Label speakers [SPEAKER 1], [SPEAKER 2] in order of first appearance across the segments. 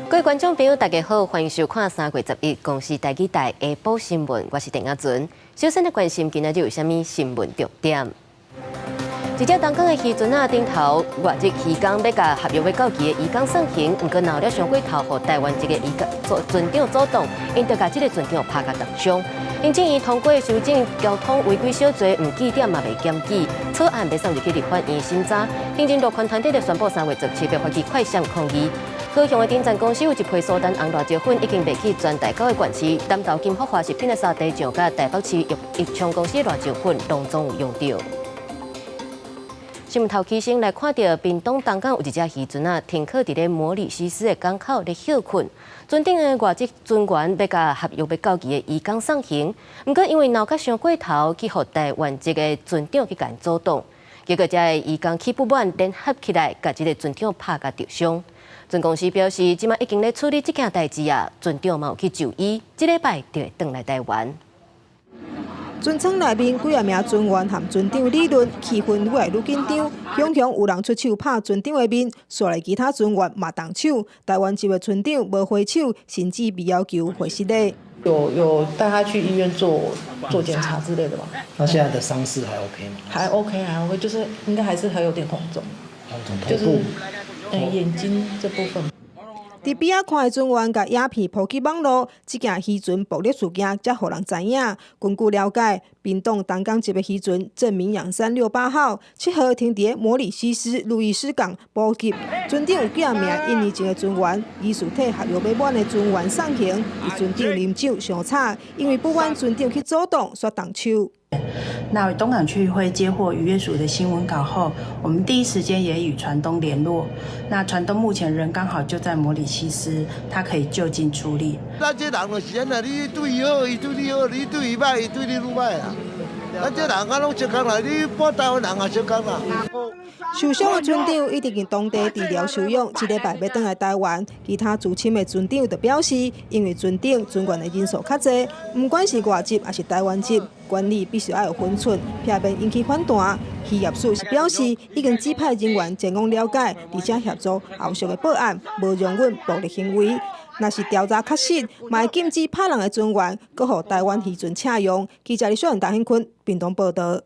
[SPEAKER 1] 各位觀眾朋友，大家好，歡迎收看3月11公視台語台下晡新聞，我是鄧阿純。首先來關心今仔日有啥物新聞重點？一隻東港的漁船仔頂頭，外籍漁工欲共合約欲到期的漁工送行，毋過鬧了傷過頭，予台灣籍的漁工船長阻擋，𪜶就共這个船長拍共重傷。行政院通過修正交通違規小罪，毋記點嘛袂檢舉，草案欲送入去立法院審查。行政路權團體就宣布3月17日發起快閃抗議。高雄的鼎贊公司有一批蘇丹紅辣椒粉已經賣去全台九个縣市，南投金福華食品的沙茶醬佮台北市益昌公司辣椒粉攏總有用著。新聞頭起先來看著屏東東港有一隻漁船仔停靠佇咧摩里西斯的港口咧歇睏，船頂的外籍船員欲共合約欲到期的漁工送行，毋過因為鬧甲傷過頭，去予台灣籍的船長去共阻擋，結果這个漁工氣不滿，聯合起來共這个船長拍共著傷。船公司表示，這馬已經咧處理這件代誌啊，船長嘛有去就醫，這禮拜就會轉來台灣。
[SPEAKER 2] 船艙內面幾仔名船員和船長理論，氣氛愈來愈緊張，常常有人出手拍船長的面，紲來其他船員嘛動手。台灣籍的船長無還手，甚至被要求回失禮。
[SPEAKER 3] 有帶他去醫院做做檢查之類的嗎？
[SPEAKER 4] 那現在的傷勢還 OK 嗎？
[SPEAKER 3] 還 OK，還 OK，就是應該還是還有點紅腫，就是眼睛這部分。
[SPEAKER 2] 佇邊仔看的船員共影片 po 去網路，這件漁船暴力事件才予人知影。根據了解，屏東東港籍的漁船正明養368號，7號停佇摩里西斯路易斯港補給，船頂有幾仔名印尼籍的船員，疑似替合約欲滿的船員送行，佇船頂啉酒相吵，因為不滿船長去阻擋，煞動手。
[SPEAKER 5] 那東港區漁會接獲漁業署的新聞稿後，我們第一時間也與船東聯絡。那船東目前人剛好就在摩里西斯，他可以就近處理。
[SPEAKER 6] 咱這人就是按呢，你對伊好，伊對你好；你對伊䆀，伊對你愈䆀啦。咱這人啊，攏相仝啦，你半台灣人也相仝啦。
[SPEAKER 2] 受傷的船長已經佇當地治療休養，這禮拜欲轉來台灣。其他資深的船長就表示，因為船頂船員的人數較濟，毋管是外籍抑是台灣籍，管理必須愛有分寸，避免引起反彈。漁業署是表示，已經指派人員前往了解，而且協助後續的報案，無容忍暴力行為。若是調查確實，嘛會禁止拍人的船員，閣予台灣漁船車用。記者李小雲、陳興坤，屏東報導。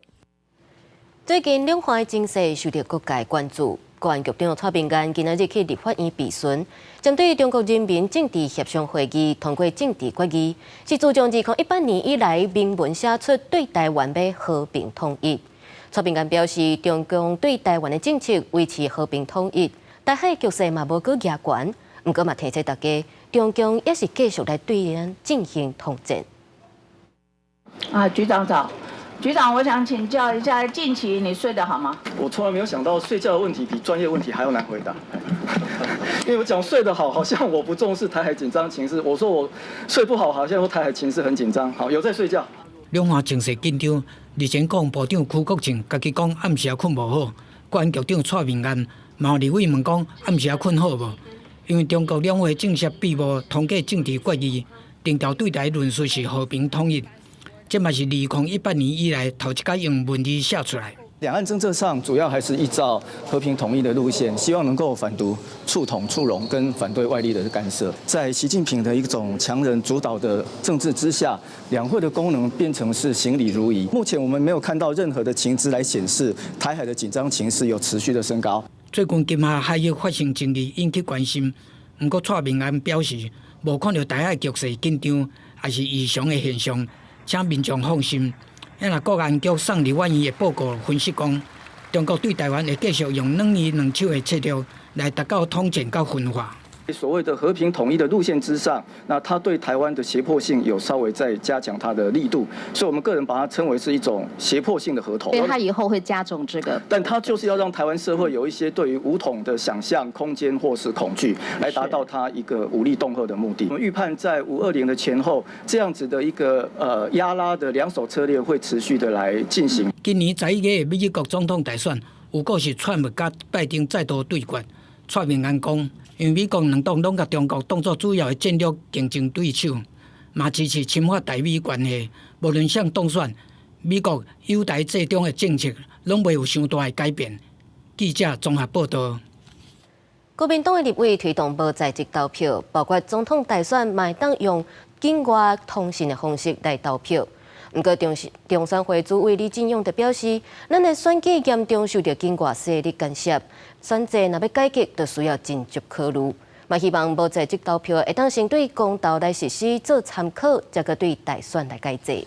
[SPEAKER 1] 最近兩岸情勢受到各界關注，國安局長蔡明彥今仔日去立法院備詢，針對中國人民政治協商會議通過政治決議，是自從2018年以來明文寫出對台灣欲和平統一。蔡明彥表示，中共對台灣的政策維持和平統一，台海局勢嘛無閣嚴懸，毋過嘛提醒大家，中共也是繼續來對咱進行統戰。
[SPEAKER 7] 啊，局長早。局長，我想請教一下，近期你睡得好嗎？
[SPEAKER 8] 我從來沒有想到睡覺的問題比專業問題還要難回答，因為我講睡得好，好像我不重視台海緊張情勢；我說我睡不好，好像說台海情勢很緊張。好，有在睡覺。
[SPEAKER 9] 兩岸情勢緊張，日前國防部長邱國正家己講暗時睏無好，國安局長蔡明彥嘛有立委問講暗時睏好無？因為中國兩會正式閉幕通過政治決議，定調對台論述是和平統一。這嘛是2018年以來頭一擺用文字寫出來。
[SPEAKER 8] 兩岸政策上主要還是依照和平統一的路線，希望能夠反獨、促統、促融，跟反對外力的干涉。在習近平的一種強人主導的政治之下，兩會的功能變成是行禮如儀。目前我們沒有看到任何的情資來顯示台海的緊張情勢有持續的升高。
[SPEAKER 9] 最近金廈海域發生爭議，引起關心。毋過蔡明彥表示，無看著台海局勢緊張，抑是異常的現象。請民眾放心。若國安局送立法院的報告分析講，中國對台灣會繼續用軟硬兩手的策略來達到統戰佮分化。
[SPEAKER 8] 所謂的和平統一的路線之上，那他對台灣的脅迫性有稍微再加強它的力度，所以我們個人把它稱為是一種脅迫性的和統。
[SPEAKER 7] 所以他以後會加重這個。
[SPEAKER 8] 但他就是要讓台灣社會有一些對於武統的想象空間或是恐懼，來達到他一個武力恫嚇的目的。我們預判在520的前後，這樣子的一個壓拉的兩手策略會持續的來進行。
[SPEAKER 9] 今年11月美國總統大選，有可是川普佮拜登再度對決。蔡明彥講，因為美國兩黨攏共中國當作主要的戰略競爭對手，嘛支持深化台美關係。無論誰當選，美國友台制中的政策攏袂有傷大的改變。記者綜合報導。
[SPEAKER 1] 國民黨的立委推動無在籍投票，包括總統大選嘛會當用境外通訊的方式來投票。毋過中中選會主委李進勇就表示，咱的選舉嚴重受著境外勢力干涉，選制若欲改革，就需要斟酌考慮。嘛希望無在籍投票會當先對公投來實施做參考，才閣對大選來改制。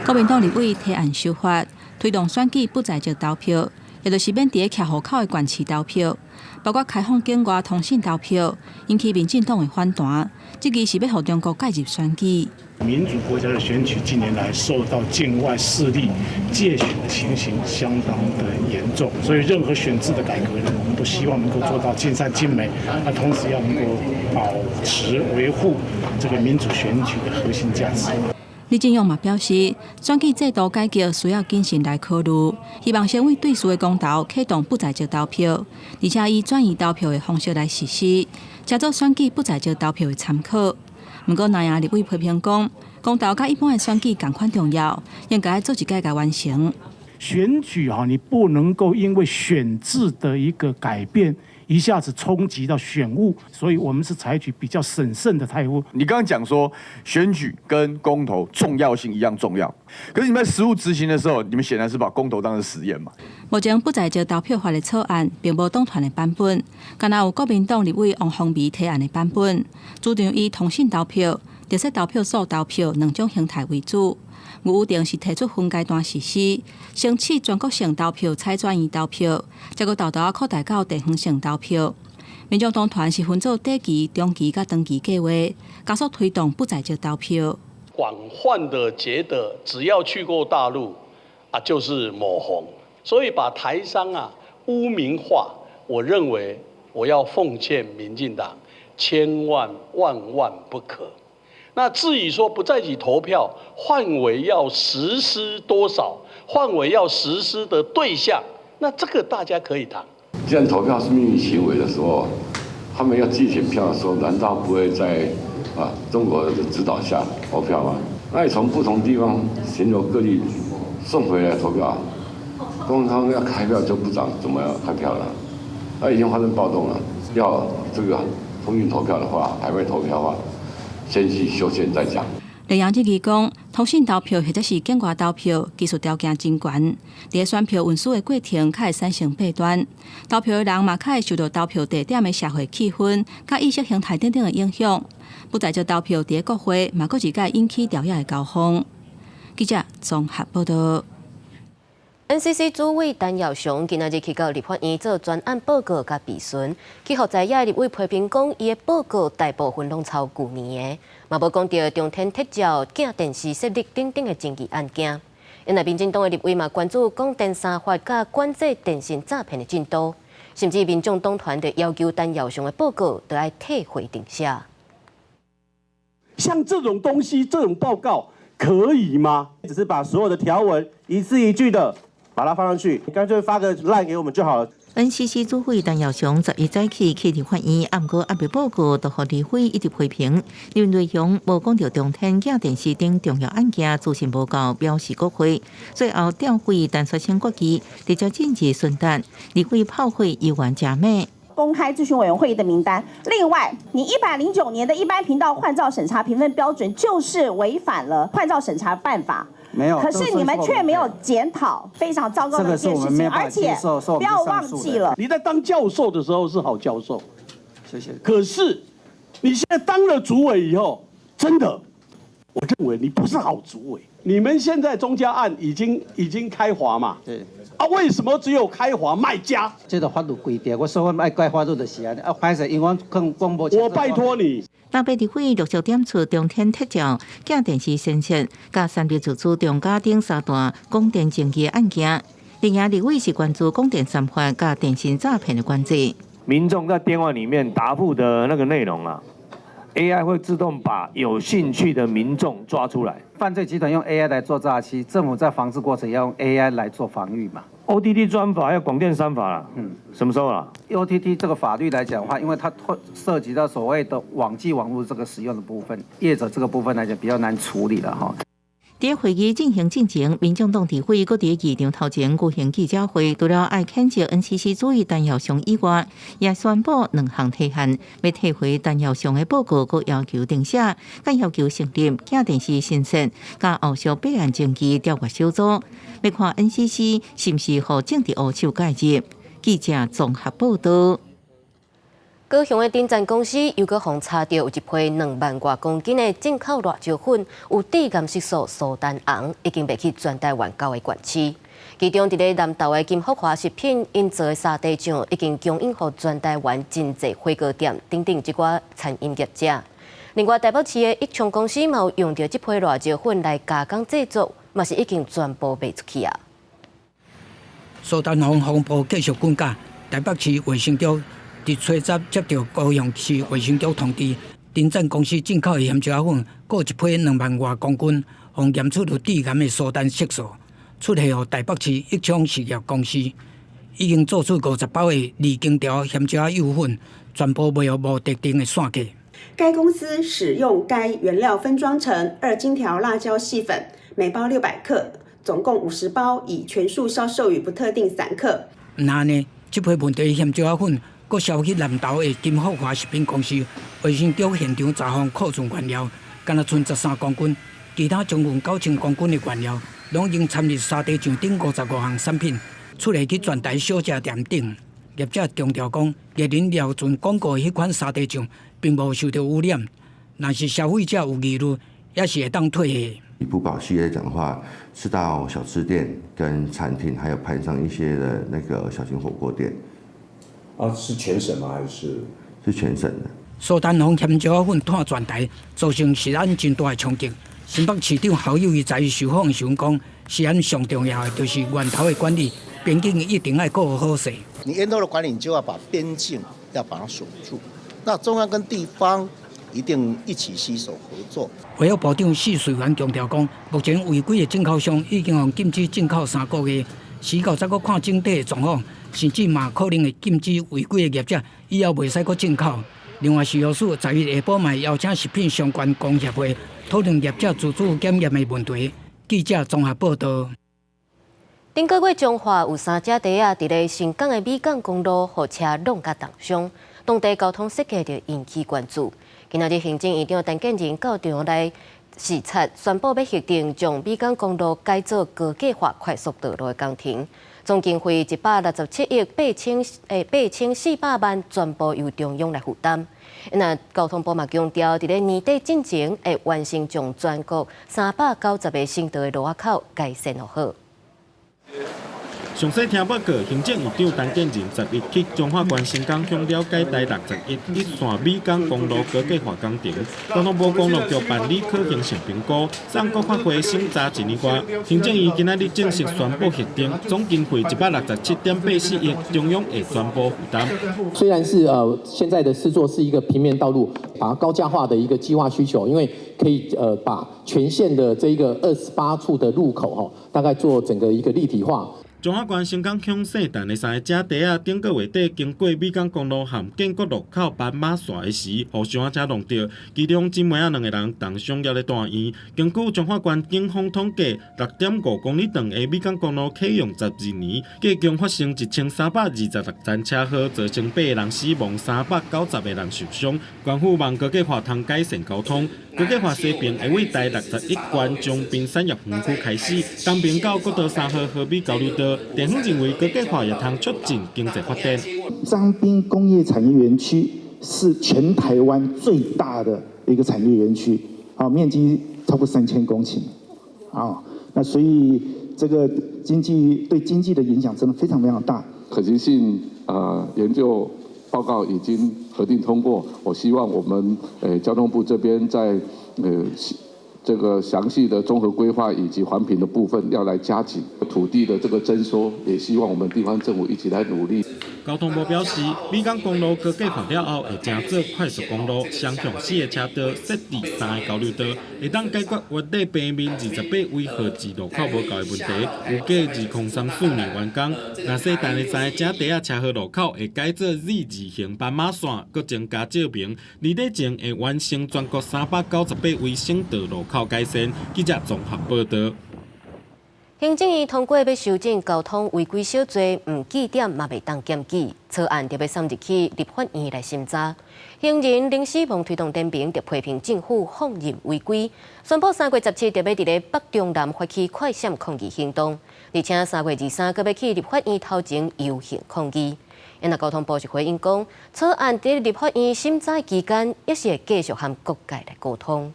[SPEAKER 10] 國民黨立委提案修法，推動選舉不在籍投票，也就是免佇咧徛戶口的縣市投票，包括開放境外通訊投票，引起民進黨的反彈。這個是欲予中國介入選舉。
[SPEAKER 11] 民主國家的選舉近年來受到境外勢力介選的情形相當的嚴重，所以任何選制的改革呢，我們都希望能夠做到盡善盡美，那同時要能夠保持維護這個民主選舉的核心價值。
[SPEAKER 10] 李進勇嘛表示，選舉制度改革需要謹慎來考慮，希望先為對數的公投啟動不在籍投票，而且以轉移投票的方式來實施，才做選舉不在籍投票的參考。毋過，藍營立委批評講，公投佮一般的選舉仝款重要，應該做一擺共完成。
[SPEAKER 11] 選舉啊，你不能夠因為選制的一個改變，一下子衝擊到選務，所以我們是採取比較審慎的態度。
[SPEAKER 12] 你剛剛講說選舉跟公投重要性一樣重要，可是你們在實務執行的時候，你們顯然是把公投當成實驗嘛。
[SPEAKER 10] 目前不在籍投票法的草案並無黨團的版本，干焦有國民黨立委王鴻薇提案的版本，主張以通訊投票、特設投票所投票兩種形態為主。預定是提出分階段實施，先試全國性投票採轉移投票，再閣沓沓仔擴大到地方性投票。民眾黨團是分做短期、中期佮長期計劃，加速推動不在籍投票。
[SPEAKER 13] 廣泛的覺得，只要去過大陸啊，就是抹紅，所以把台商啊污名化。我認為我要奉勸民進黨，千萬萬萬不可。那至於說不在籍投票範圍要實施多少，範圍要實施的對象，那這個大家可以談。
[SPEAKER 14] 既然投票是秘密行為的時候，他們要寄選票的時候，難道不會在中國的指導下投票嗎？那你從不同地方全國各地送回來投票，通常要開票就不知道怎麼樣開票了。那已經發生暴動了，要這個通訊投票的話，海外投票的話，先去修憲再講。
[SPEAKER 10] 綠營質疑講，通訊投票或者是境外投票，技術條件真懸，佇選票運輸的過程較會產生弊端。投票的人嘛較會受著投票地點的社會氣氛、佮意識形態等等的影響。不在籍投票佇國會嘛，閣一擺引起朝野的交鋒。記者綜合報道。
[SPEAKER 1] NCC 主委陳耀祥今仔日去到立法院做專案報告佮備詢，去予在野立委批評講，伊的報告大部分攏抄舊年的，嘛無講著中天鐵照鏡電視設立等等的爭議案件。因為民進黨的立委嘛關注廣電三法佮管制電信詐騙的進度，甚至民眾黨團就要求陳耀祥的報告著愛退回重寫。
[SPEAKER 15] 像這種東西，這種報告可以嗎？
[SPEAKER 16] 只是把所有的條文一字一句的把它放上去，你乾脆發個 LINE 給我們就好了。
[SPEAKER 17] NCC 主委陳耀祥11早起去立法院，毋過猶未報告，就予立委一直批評。內容無講著中天鏡電視等重要案件資訊無夠，表示國會最後調會陳雪生決議，直接進入詢答，立委炮火猶原誠猛。
[SPEAKER 18] 公開諮詢委員會的名單。另外，你109年的一般頻道換照審查評分標準就是違反了換照審查辦法。
[SPEAKER 19] 沒有，
[SPEAKER 18] 可是你們卻沒有檢討，非常糟糕的一件事情。而且不要忘記了，
[SPEAKER 15] 你在當教授的時候是好教授，
[SPEAKER 19] 謝謝。
[SPEAKER 15] 可是你現在當了主委以後，真的，我認為你不是好主委。你們現在中嘉案已經開罰嘛？
[SPEAKER 19] 對。
[SPEAKER 15] 啊，為什麼只有開罰賣家？
[SPEAKER 19] 這個法律規定，我說我愛改法律就是按呢。啊，歹勢，因為我講講無。
[SPEAKER 15] 我拜託你。
[SPEAKER 17] 藍白立委陸續點出中天鐵照、鏡電視新設、佮三立自資中嘉等三大廣電爭議案件。另外，立委是關注廣電三法佮電信詐騙的關注。
[SPEAKER 20] 民眾在電話裡面答覆的那個內容啊，AI 會自動把有興趣的民眾抓出來。
[SPEAKER 19] 犯罪集團用 AI 來做詐欺，政府在防治過程要用 AI 來做防禦嘛。
[SPEAKER 20] OTT 專法要廣電三法啦，什麼時候啊
[SPEAKER 19] ？OTT 這個法律來講的話，因為它會涉及到所謂的網際網路這個使用的部分，業者這個部分來講比較難處理了哈。
[SPEAKER 17] 佇會議進行進前，民眾黨立委閣佇議場頭前舉行記者會，除了愛譴責 NCC 主委陳耀祥以外，也宣布兩項提案，欲退回陳耀祥的報告，閣要求重寫，佮要求成立鏡電視申訴，佮後續備案程序調閱小組，欲看 NCC 是毋是予政治烏手介入。記者綜合報道。
[SPEAKER 1] 高雄的鼎讚公司又閣予查著有一批2萬外公斤的進口辣椒粉，有致癌色素蘇丹紅，已經賣去全台灣九个縣市。其中，佇咧南投的金福華食品𪜶做的沙茶醬，已經供應予全台灣真濟火鍋店等等這寡餐飲業者。另外，台北市的益昌公司嘛有用著這批辣椒粉來加工製作，嘛是已經全部賣出去啊。
[SPEAKER 9] 蘇丹紅風波繼續滾價，台北市衛生局佇初十接著高雄市衛生局通知，鼎讚公司進口的鹹椒粉，閣一批2萬外公斤，予驗出有致癌的蘇丹色素，出貨予台北市益昌實業公司，已經做出50包的二荆條鹹椒幼粉，全部賣予無特定的線客。
[SPEAKER 21] 該公司使用該原料分裝成二荊條辣椒細粉，每包600克，總共50包，已全數銷售予不特定散客。
[SPEAKER 9] 毋但呢，這批問題鹹椒粉，閣銷去南投的金福華食品公司，衛生局現場查訪庫存原料，敢若賰13公斤，其他將近9000公斤的原料，攏已經摻入沙茶醬頂55項產品，出貨去全台小食店頂。業者強調講，藝人廖陣廣告的彼款沙茶醬並無受著汙染，若是消費者有疑慮，也是會當退貨。
[SPEAKER 22] 以不保系來講的話，是到小吃店跟餐廳，還有盤上一些的那個小型火鍋店。
[SPEAKER 23] 啊，是全省嗎？還是？
[SPEAKER 22] 是全省的。
[SPEAKER 9] 蘇丹紅鹹椒粉湠全台，造成食安真大的衝擊。新北市長侯友宜在受訪時講，食安上重要的就是源頭的管理，邊境一定愛顧好勢。
[SPEAKER 24] 你源頭的管理，你就要把邊境要把它鎖住。那中央跟地方一定一起攜手合作。
[SPEAKER 9] 衛福部長許瑞元強調講，目前違規的進口商已經予禁止進口3個月，時到再閣看整體的狀況，甚至嘛可能會禁止違規的業者以後袂使閣進口。另外，食藥署11下晡嘛邀請食品相關工協會討論業者自主檢驗的問題。記者綜合報道。
[SPEAKER 1] 頂個月彰化有三隻豬仔，佇咧新港的美港公路，予車挵共重傷，當地交通設計就引起關注。今仔日行政院長陳建仁到場來視察，宣布欲核定將美港公路改做高架化快速道路的工程，總經費167億8400萬，全部由中央來負擔。那交通部嘛強調，佇咧年底進前會完成將全國390個省道的路仔口改善好。
[SPEAKER 25] 詳細聽報告，行政院長陳建仁11去彰化縣新港鄉了解台61一線美港公路高架化工程，交通部公路局辦理可行性評估，送國發會審查一年外。行政院今仔日正式宣布核定，總經費167.84億，中央會全部負擔。
[SPEAKER 26] 雖然是現在的施作是一個平面道路，把它高架化的一個計劃需求，因為可以把全線的這一個28處的路口吼，大概做整個一個立體化。
[SPEAKER 25] 彰化縣新港鄉聖誕的三个遮豬仔，頂個月底經過美港公路和建國路口斑馬線的時，予小車挵著，其中姊妹仔兩個人重傷入咧住院。根據彰化縣警方統計，6.5公里長的美港公路啟用12年，計共發生1326宗車禍，造成八個人死亡，390個人受傷。縣府望高架化通改善交通，高架化西爿會對台61縣彰濱產業園區開始，東爿到國道3號和美交流道。電方認為高架化也通促進經濟發展。
[SPEAKER 27] 彰濱工業產業園區是全台灣最大的一個產業園區，啊，面積超過3000公頃，啊，那所以這個經濟對經濟的影響真的非常非常大。
[SPEAKER 28] 可行性啊研究報告已經核定通過，我希望我們交通部這邊在這個詳細的綜合規劃以及環評的部分要來加緊土地的這個徵收，也希望我們地方政府一起來努力。
[SPEAKER 25] 高交通部表示，美港公路高架化了後，會成做快速公路，雙向四個車道，設置三個交流道，會當解決月底平面28圍號誌路口無夠的問題。預計2034年完工。若西疍的三个車蹄仔車號路口會改做 Z 字形斑馬線，閣增加照明。年底前會完成全國398位省道路口改善。記者綜合報導。
[SPEAKER 1] 行政院通過欲修正交通違規小罪，毋記點嘛袂當檢舉草案，著欲送入去立法院來審查。行人零死亡推動聯盟就批評政府放任違規，宣布3月17著欲佇咧北中南發起快閃抗議行動，而且3月23閣欲去立法院頭前遊行抗議。因交通部是回應講，草案佇立法院審查期間，抑是會繼續和各界來溝通。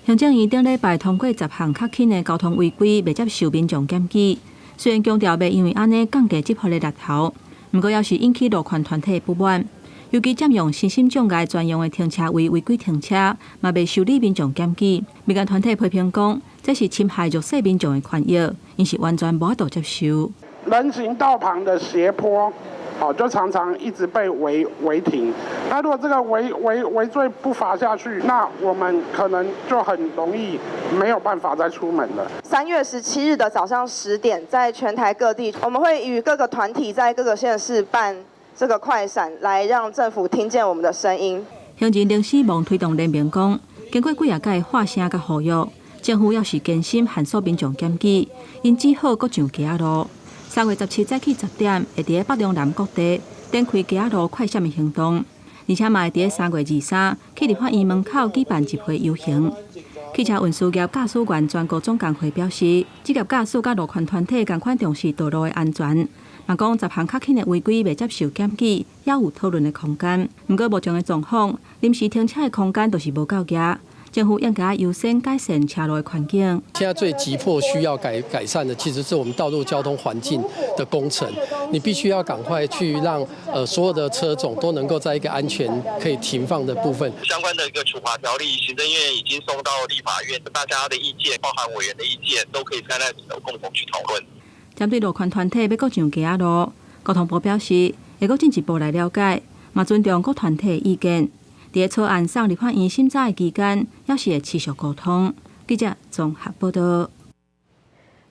[SPEAKER 10] 行政院頂禮拜通過10項較輕的交通違規，袂接受民眾檢舉。雖然強調袂因為按呢降低執法的力頭，毋過猶是引起路權團體不滿。尤其佔用身心障礙專用的停車位違規停車，嘛袂受理民眾檢舉。民間團體批評講，這是侵害弱勢民眾的權益，𪜶是完全無法度接受。
[SPEAKER 2] 人行道旁的斜坡，好，就常常一直被違停。那如果這個違罪不罰下去，那我們可能就很容易沒有辦法再出門了。
[SPEAKER 3] 3月17日的早上10點，在全台各地，我們會與各個團體在各個縣市辦這個快閃，來讓政府聽見我們的聲音。
[SPEAKER 10] 行人零死亡推動聯盟講，經過幾仔屆喊聲佮呼籲，政府猶是堅心限縮民眾檢舉，𪜶只好閣上街仔路。3月17早起10點，會佇咧北中南各地展開街仔路快閃的行動，而且嘛會佇咧3月23去立法院門口舉辦集會遊行。汽車運輸業駕駛員全國總工會表示，職業駕駛佮路權團體仝款重視道路的安全，嘛講10項較輕的違規袂接受檢舉，猶有討論的空間。毋過目前的狀況，臨時停車的空間就是無夠額。政府應該優先改善車路的環境。
[SPEAKER 4] 現在最急迫需要改善的，其實是我們道路交通環境的工程。你必須要趕快去讓所有的車種都能夠在一個安全可以停放的部分。
[SPEAKER 5] 相關的一個處罰條例，行政院已經送到立法院，大家的意見，包含委員的意見，都可以在那裡頭共同去討論。
[SPEAKER 10] 針對路權團體欲閣上街仔路，交通部表示會閣進一步來了解，嘛尊重各團體的意見。佇草案送立法院審查的期間，猶是會持續溝通。記者綜合報導。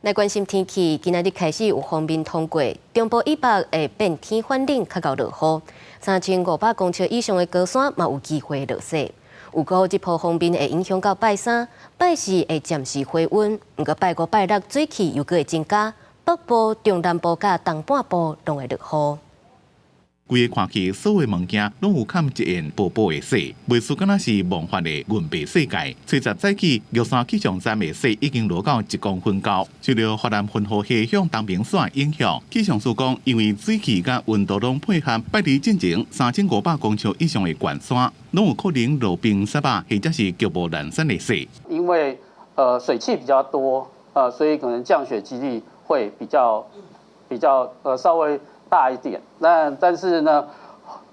[SPEAKER 1] 來關心天氣，今仔日開始有鋒面通過，中部以北會變天反冷，較𠢕落雨。3500公尺以上的高山嘛有機會落雪。預估這波鋒面會影響到拜三、拜四會暫時回溫，毋過拜五、拜六水汽又閣會增加，北部、中南部佮東半部攏會落雨。
[SPEAKER 6] 規个看去，所有物件攏有崁一片薄薄的雪，袂輸敢若是夢幻的銀白世界。初十早起，玉山氣象站的雪已經落到1公分高。受著華南雲雨系向東平線影響，氣象署講，因為水汽佮溫度攏配合，拜二進前3500公尺以上的懸山，攏有可能落冰雪仔，或者是局部零散的雪。
[SPEAKER 7] 因為水汽比較多，所以可能降雪幾率會比較稍微大一點，那但是呢，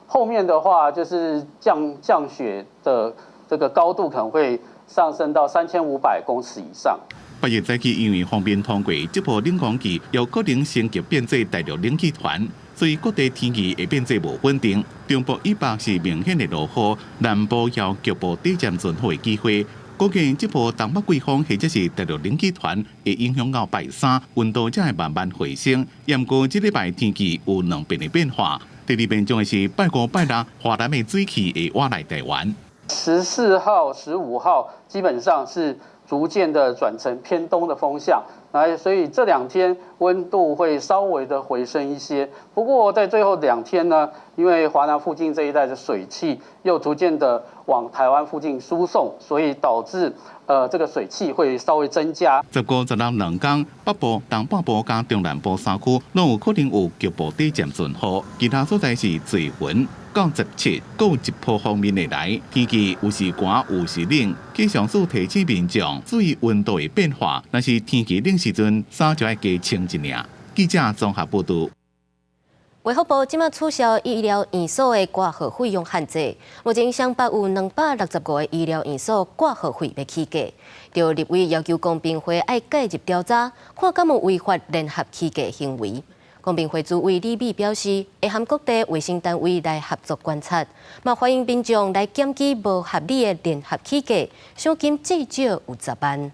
[SPEAKER 7] 後面的話就是降雪的這個高度可能會上升到3500公尺以上。
[SPEAKER 6] 拜日早起，因為鋒面通過，這波冷空氣有可能升級變做大陸冷氣團，所以各地天氣會變做無穩定。中部以北是明顯的落雨，南部有局部短暫陣雨的機會。估計這波東北季風或者是大陸冷氣團會影響到拜三，溫度才會慢慢回升。毋過這禮拜天氣有兩變的變化，第二變將會是拜五、拜六，華南的水汽會倚來台灣。
[SPEAKER 7] 14號、15號基本上是逐漸的轉成偏東的風向，來，所以這兩天溫度會稍微的回升一些。不過在最後兩天呢，因為華南附近這一帶的水汽又逐漸的往台灣附近輸送，所以導致這個水汽會稍微增加。
[SPEAKER 6] 15、16兩天，北部、東半部佮中南部山區攏有可能有局部短暫陣雨，其他所在是濟雲。到17，閣有一波鋒面會來，天氣有時寒有時冷。氣象署提醒民眾注意溫度的變化，若是天氣冷時陣，衫就愛加穿一領。記者綜合報導。
[SPEAKER 1] 衛福部這馬取消醫療院所的掛號費用限制，目前雙北有265個醫療院所掛號費欲起價，著立委要求公平會愛介入調查，看敢有違法聯合起價行為。公平會主委李美表示，會和各地衛生單位來合作觀察，嘛歡迎民眾來檢舉無合理的聯合起價，賞金至少有10萬。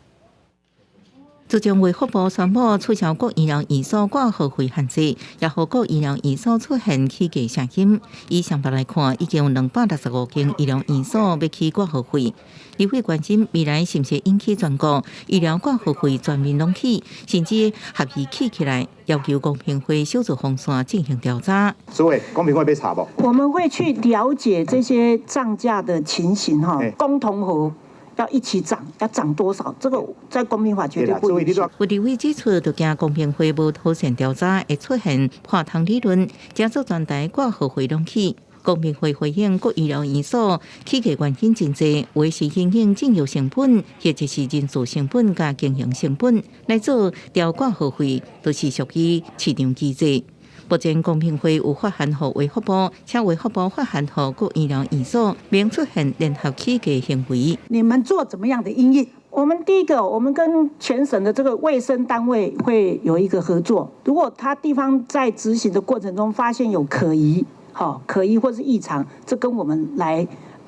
[SPEAKER 17] 自從衛福部宣布取消各醫療院所掛號費限制，也予各醫療院所出現起價聲音。以上表來看，已經有265間醫療院所欲起掛號費。立委關心未來是毋是引起全國醫療掛號費全面攏起，甚至合意起起來，要求公平會小組紅線進行調查。
[SPEAKER 8] 所以公平會欲查無？
[SPEAKER 11] 我們會去了解這些漲價的情形，哈，共同和。要一起漲，要漲多少？這個在公平法絕對不允許。
[SPEAKER 17] 有立委指出，就驚公平會無妥善調查，會出現破窗理論，加做全台掛號費攏起。公平會回應各醫療院所起價原因真濟，有是因應進入成本，或者是人事成本佮經營成本來做調掛號費，都是屬於市場機制。目前公平會有發函予衛福部，請衛福部發函予各醫療院所，免出現聯合起價行為。
[SPEAKER 11] 你們做怎麼樣的因應？我們第一個，我們跟全省的這個衛生單位會有一個合作。如果他地方在執行的過程中發現有可疑，好可疑或是異常，這跟我們來，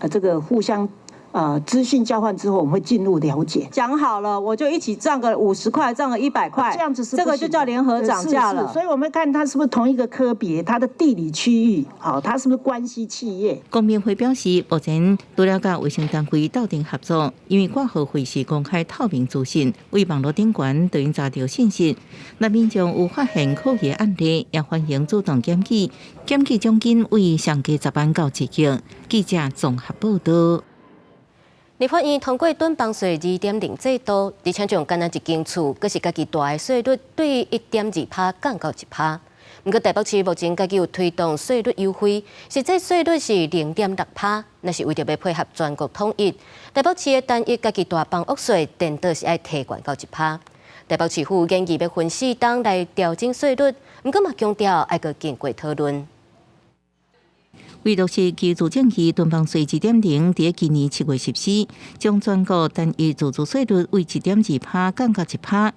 [SPEAKER 11] 這個互相。資訊交換之後，我們會進入了解。
[SPEAKER 12] 講好了，我就一起漲個50塊，漲個100塊，
[SPEAKER 11] 這樣子是
[SPEAKER 12] 這個就叫聯合漲價了。
[SPEAKER 11] 所以我們看它是不是同一個科別，它的地理區域，好，它是不是關係企業？
[SPEAKER 17] 公平會表示，目前除了佮衛生單位鬥陣合作，因為掛號費是公開透明資訊，為網路頂懸都會查著信息。若民眾有發現可疑案例，也歡迎主動檢舉，檢舉獎金為上低10萬到1億。記者綜合報道。
[SPEAKER 1] 立法院通過囤房稅2.0制度，而且將干焦一間厝，閣是家己蹛的稅率對1.2%降到1%。毋過台北市目前家己有推動稅率優惠，實際稅率是0.6%，那是為著欲配合全國統一。台北市的單一家己蹛房屋稅，顛倒是愛提懸到1%。台北市府研議欲分四冬來調整稅率，毋過嘛強調愛閣經過討論。
[SPEAKER 17] 為落實居住正義囤房稅2.0，佇今年7月實施，將全國單一自住稅率為1.2%降到1%。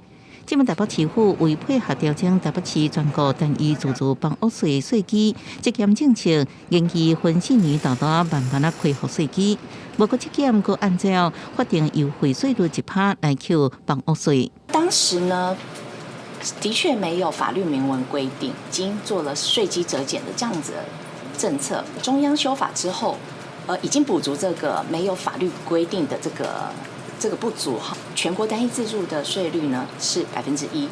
[SPEAKER 17] 這馬台北市府為配合調整台北市全國單一自住房屋稅稅基節減政策，研議分4年沓沓慢慢仔恢復稅基。無閣節減，閣按照法定優惠稅率1%來扣房屋稅。
[SPEAKER 13] 當時呢，的確沒有法律明文規定，已經做了稅基折減的這樣子政策。中央修法之後，已經補足這個沒有法律規定的這個不足哈。全國單一自住的稅率呢是1%，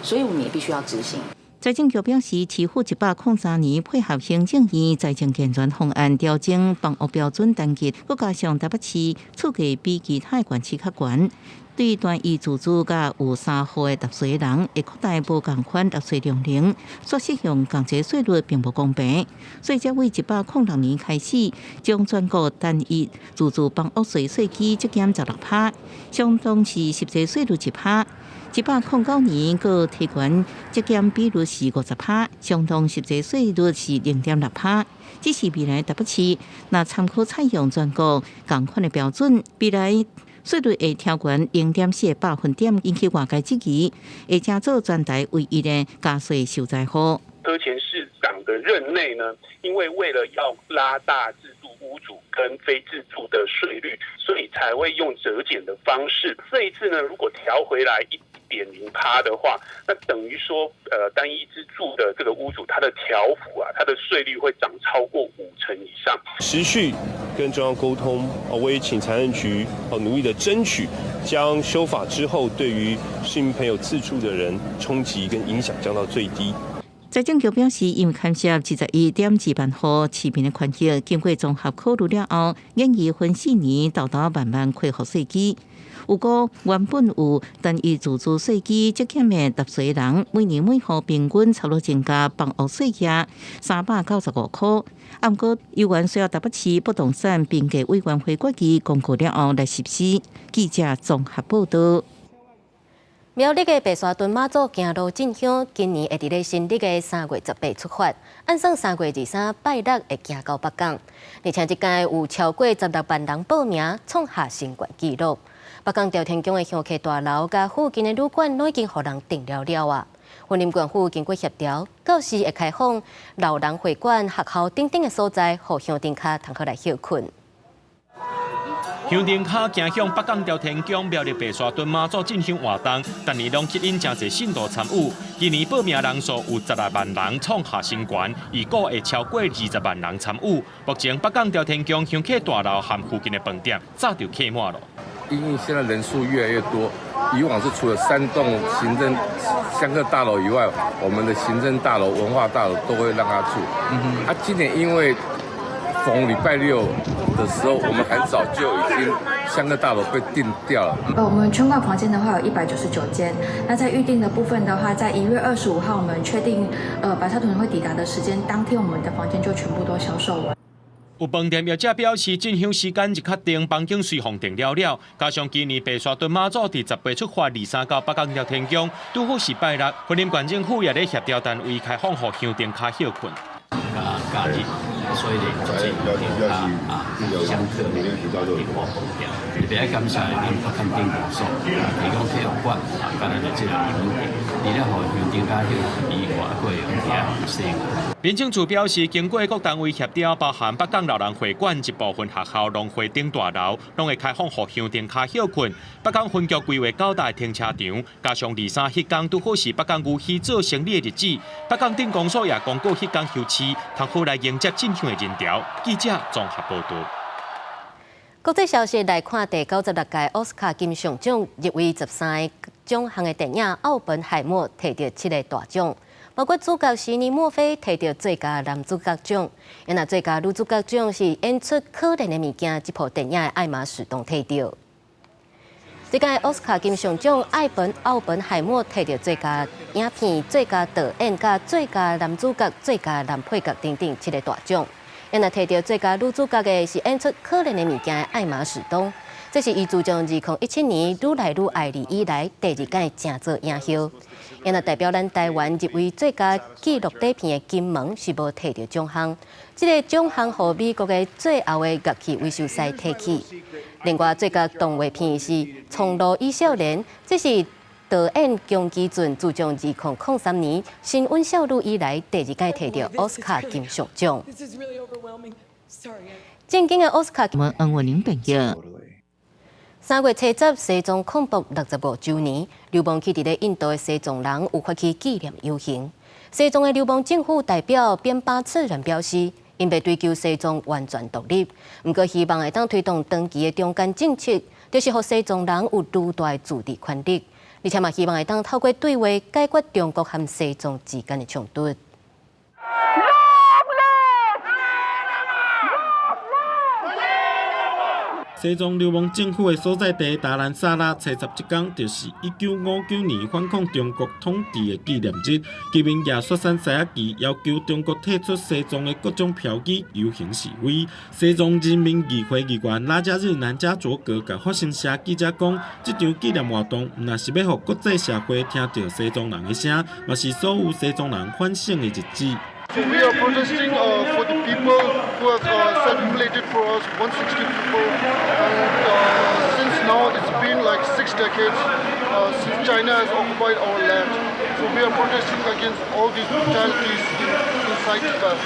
[SPEAKER 13] 所以我們也必須要執行。
[SPEAKER 17] 財政局表示，市府103年配合行政院財政健全方案調整房屋標準等級，閣加上台北市厝價比其他縣市較懸，對單一自住佮有三戶的納稅人，會擴大無仝款納稅量能，所適用仝一稅率並無公平，所以才為106年開始，將全國單一自住房屋稅稅基節減16%，相當是實際稅率1%。109年，閣提懸節減比率是50%，相當實際稅率是0.6%。只是未來台北市若參考採用全國仝款的標準，未來稅率會調懸0.4個百分點，引起外界質疑，會成做全台唯一的加稅受災戶。
[SPEAKER 14] 柯前市長的任內呢，因為為了要拉大自住屋主跟非自住的稅率，所以才會用折減的方式。這一次呢，如果調回來1.0%的話，那等於說，單一自住的這個屋主，他的調幅啊，他的稅率會漲超過5成以上。
[SPEAKER 15] 持續跟中央溝通，我也請財政局努力的爭取，將修法之後對於市民朋友自住的人衝擊跟影響降到最低。
[SPEAKER 17] 財政局表示，因為牽涉21.2萬戶市民的權益，經過綜合考慮了後，研議分4年沓沓慢慢恢復稅基。如果原本有單一自住稅基節減的納稅人，每年每戶平均差不多增加房屋稅額395塊。毋過，猶原需要台北市不動產評價委員會決議公告了後來實施。記者綜合報道。
[SPEAKER 1] 苗栗的白沙屯媽祖行路進香，今年會佇咧新曆的3月18出發，按算3月23拜六會行到北港。而且這屆有超過16萬人報名，創下新懸紀錄。北港朝天宮的香客大樓佮附近的旅館攏已經予人訂了了啊！雲林縣府經過協調，到時會開放老人會館、學校等等的所在，予香燈跤通好來歇睏。
[SPEAKER 8] 香燈跤行向北港朝天宮廟里白沙屯媽祖進香活動，逐年攏吸引誠濟信徒參與。今年報名人數有16萬人，創下新高，預估會超過20萬人參與。目前北港朝天宮香客大樓和附近的飯店早就客滿了。
[SPEAKER 16] 因為現在人數越來越多，以往是除了三棟行政香客大樓以外，我們的行政大樓、文化大樓都會讓他住。啊，今年因為逢禮拜六的時候，我們很早就已經香客大樓被訂掉了。
[SPEAKER 18] 我們全館房間的話有199間，那在預訂的部分的話，在1月25號我們確定，白沙屯會抵達的時間，當天我們的房間就全部都銷售完。
[SPEAKER 8] 有飯店業者表示，進香時間一確定，房間隨予訂了了。加上今年白沙屯媽祖佇10月出發23到北港朝天宮，拄好是拜六，雲林縣政府也咧協調單位開放予香燈跤歇睏。
[SPEAKER 19] 假日，所以咧，足濟香燈跤啊，香客伫活飯店。特別愛感謝咱北港鎮公所提供體育館啊，佮咱的這個營養店，除了予香燈跤歇睏以外，閣會用遐使用。
[SPEAKER 8] 民政處表示，經過各單位協調，包含北港老人會館一部分學校、農會等大樓，攏會開放予香燈跤歇睏。北港分局規劃九大停車場，加上23彼工拄好是北港牛墟做生理的日子，北港鎮公所也公告彼工休市，通好來迎接進香的人潮。記者綜合報導。
[SPEAKER 1] 國際消息來看，第96屆奧斯卡金像獎入圍13個獎項的電影《奧本海默》提著七个大獎。包括主角席尼墨菲提著最佳男主角獎，若最佳女主角獎是演出《可憐的物件》這部電影的艾瑪史東提著。這屆奧斯卡金像獎，奧本海默提著最佳影片、最佳導演、佮最佳男主角、最佳男配角等等七个大獎。若提著最佳女主角的是演出《可憐的物件》的艾瑪史東，這是伊自從2017年《愈來愈愛你》以來第二屆正做影后。若代表咱台灣入圍最佳紀錄短片的金門是無提著獎項，這个獎項予美國的最後的樂器維修師提去。另外，最佳動畫片是《蒼鷺與少年》，這是導演宮崎駿自從2003年《神隱少女》以來第二屆提著奧斯卡金像獎。正經的奧斯卡。
[SPEAKER 17] 黃文玲朋友。
[SPEAKER 1] 3月70，西藏抗暴65週年，流亡去佇咧印度的西藏人有發起紀念遊行。西藏的流亡政府代表邊巴次仁表示，𪜶袂追求西藏完全獨立，毋過希望會當推動長期的中間政策，就是予西藏人有愈大的自治權力，而且嘛希望會當透過對話解決中國和西藏之間的衝突。
[SPEAKER 25] 西藏流亡政府的所在地達蘭薩拉，初十這工就是1959年反抗中國統治的紀念日。居民舉雪山獅仔旗，要求中國退出西藏的各種標語遊行示威。西藏人民議會議員拉加日南加卓格共法新社記者講，這場紀念活動毋但是欲予國際社會聽著西藏人的聲，嘛是所有西藏人反省的日子。
[SPEAKER 20] We are protesting for the people who have self-immolated for us, 160 people. And since now it's been like 6 decades since China has occupied our land. So we are protesting against all these brutalities inside Tibet.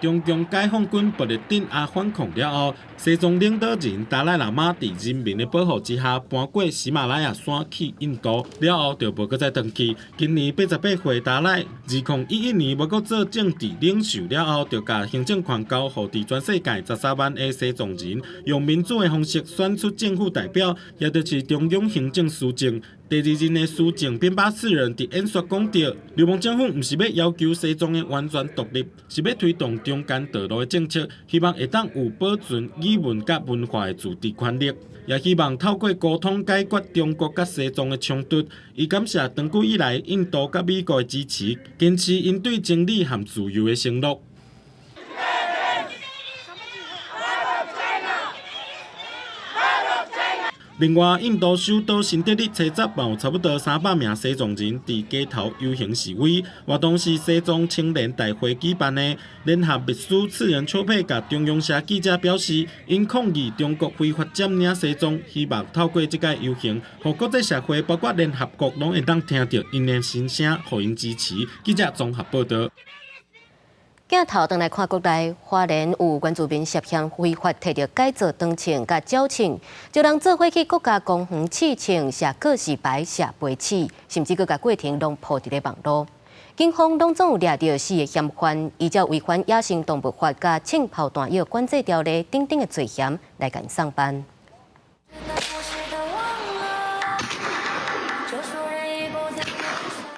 [SPEAKER 25] 中共解放軍暴力鎮壓反抗了後，西藏領導人達賴喇嘛佇人民的保護之下搬過喜馬拉雅山去印度，了後就無閣再轉去。今年88歲達賴，2011年無閣做政治領袖了後，就共行政權交予佇全世界13萬个西藏人，用民主的方式選出政府代表，也就是中央行政司政。第二任的司政邊巴次仁佇演說講著，流亡政府毋是欲要求西藏的完全獨立，是欲推動中間道路的政策，希望會當有保存語文佮文化的自治權利，也希望透過溝通解決中國佮西藏的衝突。伊感謝長久以來印度佮美國的支持，堅持𪜶對真理和自由的承諾。另外，印度首都新德里初十嘛有差不多300名西藏人佇街頭遊行示威，活動是西藏青年大會舉辦的。聯合秘書次仁邱佩佮中央社記者表示，𪜶抗議中國非法佔領西藏，希望透過這個遊行，予國際社會包括聯合國攏會當聽著𪜶的心聲，予𪜶支持。記者綜合報導。
[SPEAKER 1] 鏡頭轉來看國內，花蓮有原住民涉嫌非法提著改造長槍佮繳槍，招人做伙去國家公園試槍、射告示牌、射飛鼠，甚至閣共過程攏鋪佇咧網路。警方攏總有掠著四个嫌犯，依照違反野生動物法佮槍炮彈藥管制條例等等的罪嫌來共送辦。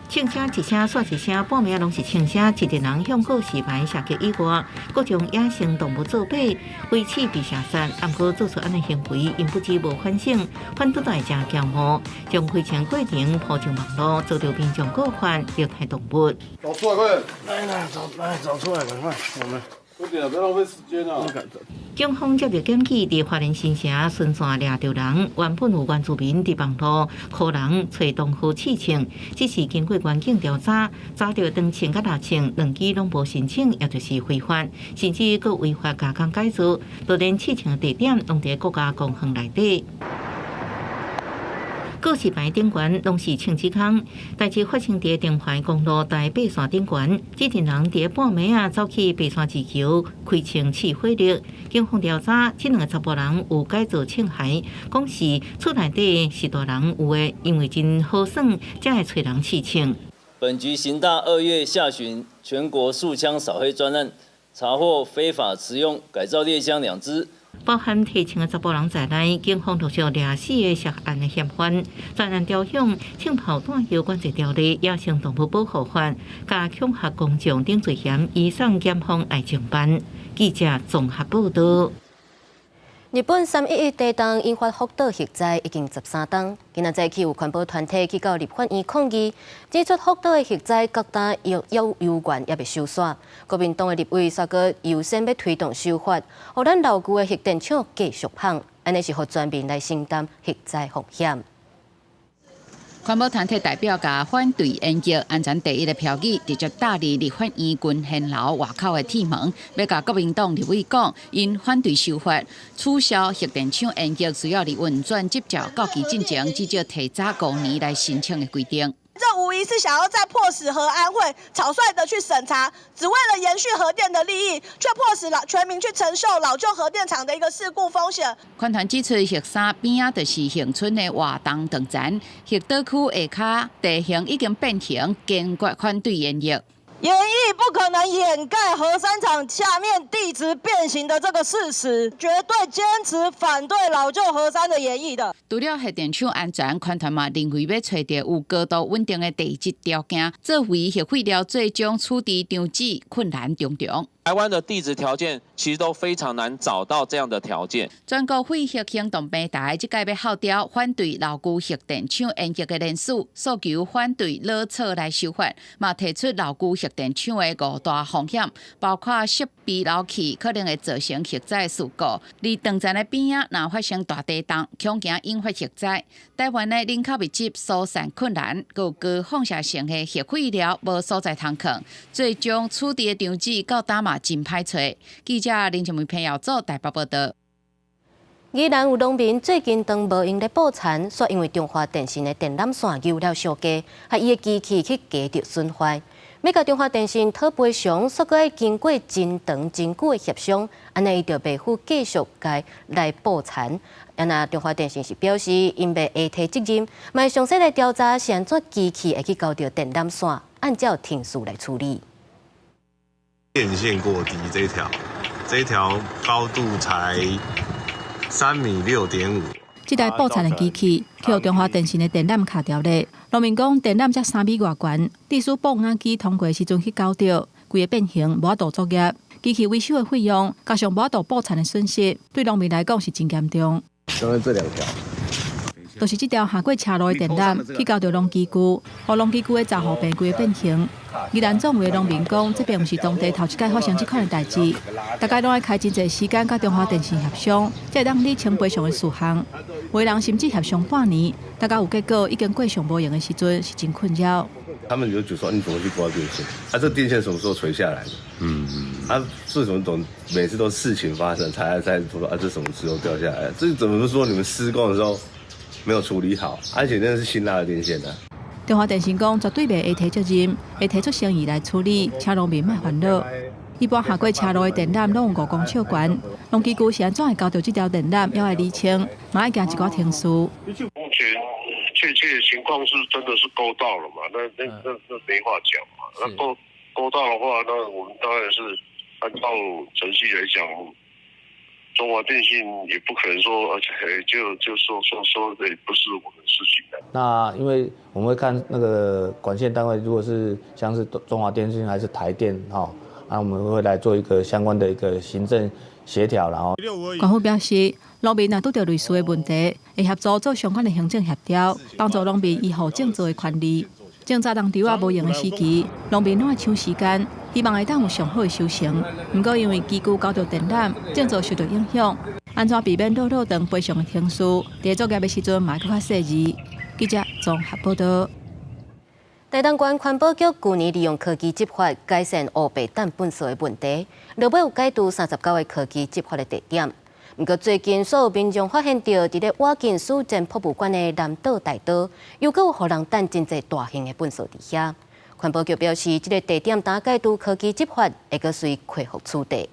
[SPEAKER 17] 槍聲一聲，煞一聲，半暝攏是槍聲。一個人向告示牌射擊以外，閣將野生動物做靶，飛鼠被射殺。毋過做出按呢行為，𪜶不止無反省，反倒會誠驕傲，將開槍過程鋪上網路，遭著民眾告發虐待動物。
[SPEAKER 20] 找出來快點！來來找來找出來，趕快我們。快點啊！別浪費時間啊！
[SPEAKER 17] 警方接著檢舉，佇花蓮新城巡線掠著人，原本有原住民佇網路予人揣同好試槍，只是經過原警調查，查著長槍佮獵槍兩支攏無申請，也就是非法，甚至閣違法加工改造，就連試槍地點攏佇國家公園內底。告示牌頂懸攏是槍支空，代誌發生佇中環公路台八線頂懸，這陣人佇半暝仔走去爬山自求開槍試火力。警方調查，這兩个查埔人有改造槍械，講是厝內底是大人有的，因為真好耍，才會揣人試槍。
[SPEAKER 9] 本局刑大2月下旬全國掃槍掃黑專案，查獲非法持用改造獵槍2支。
[SPEAKER 17] 包含提槍的查埔人在內，警方陸續掠四个涉案的嫌犯，專案調向槍炮彈藥管制條例、野生動物保護法、佮恐嚇公眾等罪嫌，移送檢方來偵辦。記者綜合報導。
[SPEAKER 1] 日本3.11地動引發福島核災已經13冬，今仔早起有環保團體去到立法院抗議，指出福島的核災到今猶有猶原猶未收煞。國民黨的立委煞閣優先欲推動修法，予咱老舊的核電廠繼續麭，按呢是予全民來承擔核災風險。
[SPEAKER 21] 環保團體代表共反對延役安全第一的標語，直接貼佇立法院群賢樓外口的鐵門，欲共國民黨立委講，𪜶反對修法取消核電廠延役需要佇運轉執照到期進前，至少提早5年來申請的規定。
[SPEAKER 22] 這無疑是想要再迫使核安會草率的去審查，只為了延續核電的利益，卻迫使老全民去承受老舊核電廠的一個事故風險。
[SPEAKER 21] 環團指出，核三邊仔就是恆春的活動斷層，核島區下跤地形已經變形，堅決反對延役。
[SPEAKER 23] 延役不可能掩蓋核三廠下面地質變形的這個事實，絕對堅持反對老舊核三的延役的。
[SPEAKER 21] 除了核電廠安全，環團嘛認為欲揣著有高度穩定的地質條件，作為核廢料最終處置場址困難重重。
[SPEAKER 24] 台灣的地質條件其實都非常難找到這樣的條件。
[SPEAKER 21] 全國廢核行動平台這屆欲號召反對老舊核電廠延役的人士，訴求反對老錯來修法，嘛提出老舊核電廠的五大風險，包括設備老去可能會造成核災事故。而斷層的邊仔若發生大地動，恐驚引發核災。台灣的人口密集，疏散困難，閣有高放射性的核廢料無所在通囥，最終處置的場址到今嘛真歹揣。記者林靜梅彭耀祖台北報導。
[SPEAKER 1] 宜蘭有農民最近當無閒咧捕蠶，煞因為中華電信的電纜線油了傷低，予伊的機器去加著損壞。欲共中華電信討賠償，煞閣愛經過真長真久的協商，按呢伊就袂赴繼續共來捕蠶。啊若中華電信是表示，𪜶袂會提責任，嘛會詳細來調查是按怎機器會去勾著電纜線，按照程序來處理。
[SPEAKER 26] 電線過低，這條高度才3.6米。
[SPEAKER 10] 這台捕蠶的機器，去予中華電信的電纜卡著咧。農民講，電纜才3米外懸，致使捕蠊機通過的時陣去勾著，規个變形，無法度作業。機器維修的費用，加上無法度捕蠶的損失，對農民來講是真嚴重。
[SPEAKER 26] 剛剛這兩條，
[SPEAKER 10] 就是這條下過車路的電纜去勾著農機具，予農機具的閘護病規個變形。宜蘭總會農民講，這並毋是當地頭一擺發生這款的代誌，大家攏愛開真濟時間佮中華電信協商，才會當理清賠償的事項。有的人甚至協商半年，大家有結果已經過上無閒的時陣，是真困擾。
[SPEAKER 26] 他們就就說：你怎麼去掛電線？啊，這電線什麼時候垂下來的？啊，為什麼總每次都事情發生才說啊？這什麼時候掉下來？這怎麼說你們施工的時候沒有處理好？而且那是新拉的電線呢。
[SPEAKER 10] 中華電信講絕對袂會推責任，會提出誠意來處理，請農民莫煩惱。一般下過車路的電纜攏有5公尺懸，農機具是按怎會勾著這條電纜，猶愛理清，嘛愛行一寡程序。
[SPEAKER 2] 目前確切的情況是真的是勾到了嘛？那沒話講嘛。那勾到的話，那我們當然是按照程序來講，中華電信也不可能說，而且就說這不是我們的事情的。
[SPEAKER 3] 那因為我們會看那個管線單位，如果是像是中華電信還是台電，哈，那我們會來做一個相關的一個行政協調，然後。
[SPEAKER 10] 官府表示，農民若拄著類似的問題，會協助做相關的行政協調，幫助農民維護種作的權利。種雜農場仔無閒的時期，農民攏愛搶時間，希望會當有上好的收成。毋過因為機具勾著電纜，種作受著影響，按怎避免落落長賠償的程序？佇作業的時陣嘛閣較細緻。記者綜合報道。
[SPEAKER 1] 台東縣環保局舊年利用科技執法改善烏白擲糞埽的問題，落尾有解除39個科技執法的地點。毋過最近，所有民眾發現著，佇咧瓦近史前博物館的南島大道，猶閣有予人擲真濟大型的糞埽佇遐。環保局表示，這個地點若解除科技執法，會閣隨恢復取締。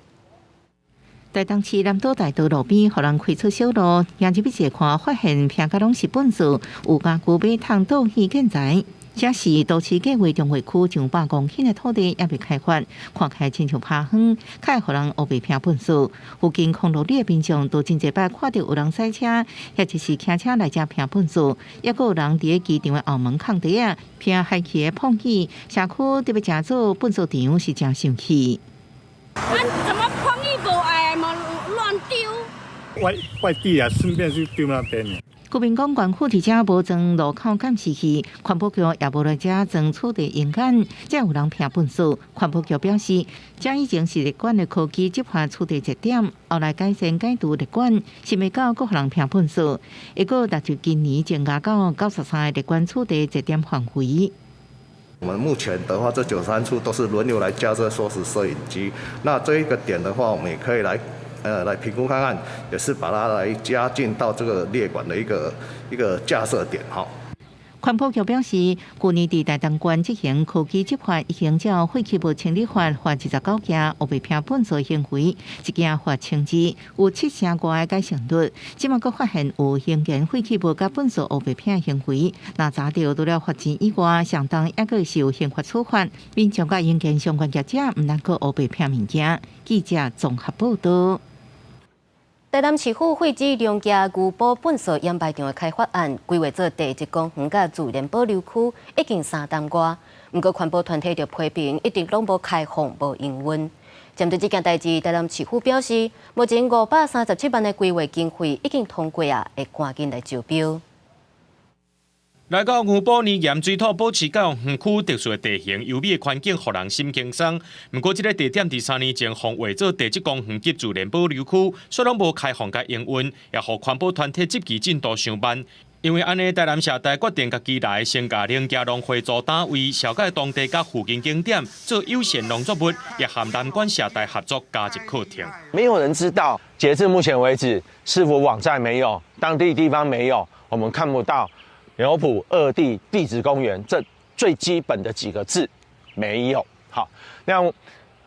[SPEAKER 17] 台東市南島大道路邊，予人開出小路，行入去一看，發現坪甲攏是糞埽，有家具馬桶倒棄建材。這是都市計畫重劃區上百公頃的土地猶未開發，看起來親像拋荒，較會予人烏白坪糞埽。附近空路里的民眾都真濟擺看著有人駛車，或者是騎車來遮坪糞埽，猶閣有人佇咧機場的後門空地仔坪廃棄的膨椅，社區特別誠做糞埽場是誠生氣。
[SPEAKER 4] 啊！怎麼膨椅無愛嘛亂丟？
[SPEAKER 5] 外地啊，順便就丟那邊。
[SPEAKER 17] 居民講，縣府佇遮無裝路口監視器，環保局也無來遮裝取締鷹眼，才有人坪糞埽。環保局表示，遮以前是列管的科技執法取締熱點，後來改善解除列管，想袂到閣予人坪糞埽，會閣列入今年增加到93個列管取締熱點範圍。
[SPEAKER 6] 我們目前的話，這93處都是輪流來架設縮時攝影機。那這一個點的話，我們也可以來評估看看，也是把它來加進到這個列管的一個架設點哈。
[SPEAKER 17] 環保局表示，舊年佇台東縣執行科技執法，已經照廢棄物清理法罰29件烏白坪糞埽行為，一件罰1200，有七成外的改善率。這馬閣發現有興建廢棄物佮糞埽烏白坪行為，若查著除了罰錢以外，相當猶閣會受刑罰處罰。民眾佮營建相關業者毋通閣烏白坪物件。記者綜合報道。
[SPEAKER 1] 台南市府廢止龍崎牛埔糞埽掩埋場的開發案，規劃做地質公園佮自然保留區，已經三冬外。毋過環保團體就批評，一直攏無開放、無營運。針對這件代誌，台南市府表示，目前537萬的規劃經費已經通過啊，會趕緊來招標。
[SPEAKER 8] 來到牛埔泥岩水土保持教育園區特殊的地形、優美的環境，予人心輕鬆。毋過，這个地點佇3年前予劃做地質公園及自然保留區，卻攏無開放佮營運，也予環保團體質疑進度傷慢。因為按呢，台南社大決定家己來先共龍崎農會做單位，紹介當地佮附近景點做有限農作物，也和南管社大合作加入課程。
[SPEAKER 7] 沒有人知道，截至目前為止，市府網站沒有，當地地方沒有，我們看不到。牛埔惡地地質公園這最基本的幾個字沒有。好，那